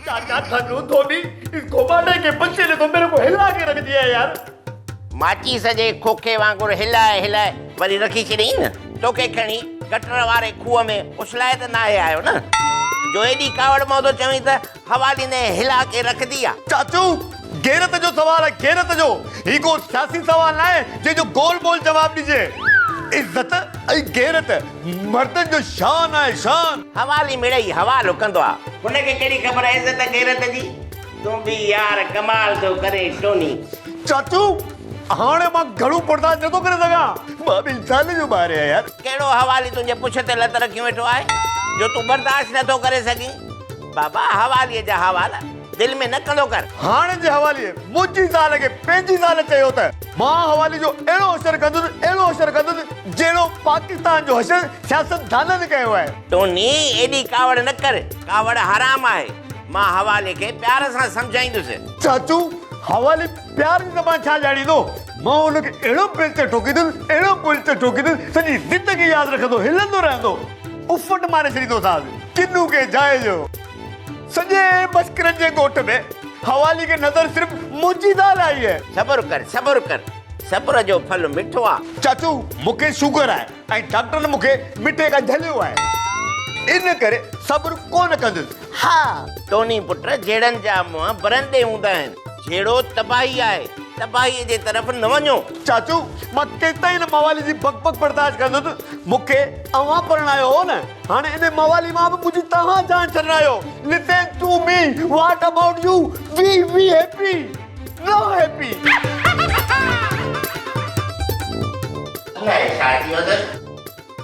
چاچا ڌنو ڌوٻي اس گهوٻاٽي ڪي بچي ني تو ميري ڪو هلا ڪي رک ديا يار. ماچيس جي کوکي وانگر هلائي هلائي وري رکي ڇڏيائين نه. توکي کڻي گٽر واري کوهه ۾ اڇلائي ته ناهي آيو نه. جو ايڏي ڪاوڙ مان ٿو چوين ته حوالي ني هلا ڪي رک ديا. چاچو غيرت جو سوال آهي غيرت جو. هي ڪو سياسي سوال ناهي جنهن جو گول مول جواب ڏجي. عزت ۽ غيرت مردن جو شان آهي شان. حوالي مڙئي حوالو ڪندو آ. هن کي ڪهڙي خبر عزت غيرت جي. تون به يار ڪمال ٿو ڪرين ٽوني. چاچو هاڻي مان گهڻو برداشت نٿو ڪري سگهان. مان به انسان جو ٻار آهيان يار. ڪهڙو حوالي تنهنجي پڇ تي لت رکيون ويٺو آهي جو تون برداشت نٿو ڪري سگهين. بابا حوالي جا حوالا دل ۾ نه ڪندو ڪر. هاڻي جي حواليء منهنجي زال کي پنهنجي زال چيو ته مان حوالي جو اهڙو حشر ڪندس اهڙو حشر ڪندس جهڙو پاڪستان جو حشر سياستدانن ڪيو آهي. ٽوني ايڏي ڪاوڙ نه ڪر، ڪاوڙ حرام آهي. مان حوالي کي پيار سان سمجهائيندس. چاچو حوالي پيار جي زبان ڇا ڄاڻيندو؟ مان هن کي اهڙو بل تي ٺوڪيندس اهڙو بل تي ٺوڪيندس سڄي زندگي ياد رکندو هلندو رهندو. اڦٽ ماري ڇڏيندوسانس ڪنو ڪنهن جاء جو. سڄي مشڪرن جي ڳوٺ ۾ حوالي کي نظر صرف منهنجي زال آئي آهي. صبر ڪر صبر ڪر صبر جو ڦل مٺو آ. چاچو مون کي شوگر آهي ۽ ڊاڪٽرن مون کي مٺي کان جهليو آهي ان ڪري صبر ڪونه ڪندس. ها ٽوني پٽ جهيڙن جا منهن برن ڏي هوندا آهن. جهيڙو تباهي آهي، تباهيء جي طرف نه وڃو. چاچو مان ڪيستائين ان موالي جي بڪ بڪ برداشت ڪندس، مون کي اوهان پرڻايو هو نه، هاڻي ان موالي مان به منهنجي توهان جان ڇڏرايو، listen to me, what about you, we we happy, no happy. الائي ڇا ٿي ويو اٿس،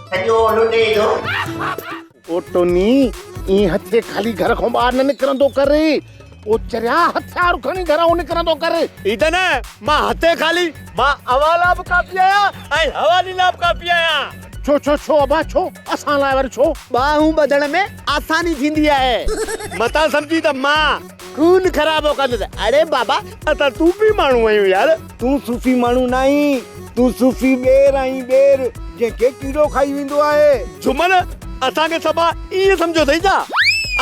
سڄو لڏي ٿو. او ٽوني، ائين هٿين خالي گهر کان ٻاهر نه نڪرندو ڪر. او چريا، هٿيار کڻي گهرائون نڪرندو ڪر. عيدن، مان هٿين خالي، مان اوهان لاء به ڪافي آهيان ۽ حوالي لاء به ڪافي آهيان. ڇو ڇو ڇو ابا ڇو؟ اسان لاء وري ڇو؟ ٻانهون ٻڌڻ ۾ آساني ٿيندي آهي. متان سمجهين ته مان. خون خرابو ڪندس. اڙي بابا! اسان صوفي ماڻهو آهيون يار. تون صوفي ماڻهو ناهين، تون صوفي ٻير آهين ٻير، جنهن کي ڪيڙو کائي ويندو آهي. جهومن، اسان کي صفا ائين سمجهيو اٿئي ڇا؟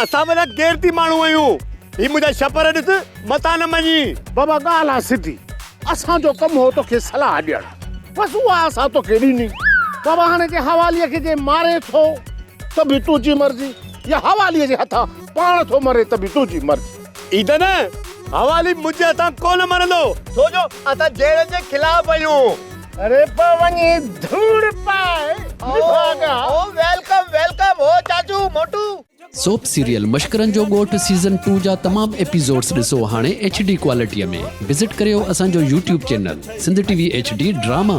اسان وڏا غيرتي ماڻهو آهيون. هي منهنجا شپر ڏس، متان نه مڃين. بابا ڳالهه آ سڌي، اسان جو ڪم هو توکي صلاح ڏيڻ، بس اها اسان توکي ڏني. بابا هاڻي جي حواليء کي جي مارين ٿو ته به تنهنجي مرضي يا حواليء جي هٿان پاڻ ٿو مري ته به تنهنجي مرضي. عيدن، حوالي منهنجي هٿان ڪونه مرندو، ڇو جو اسان جهيڙن جي خلاف آهيون. اڙي پوء وڃي ڌوڙ پاء نڀاڳا. او welcome welcome هو چاچو موٽو. سوپ سيريل مشڪرن جو ڳوٺ سيزن ٽو جا تمام ايپيسوڊس ڏسو هاڻي ايڇ ڊي ڪوالٽي ۾ وزٽ ڪريو اسان جو YouTube channel Sindh T V H D drama.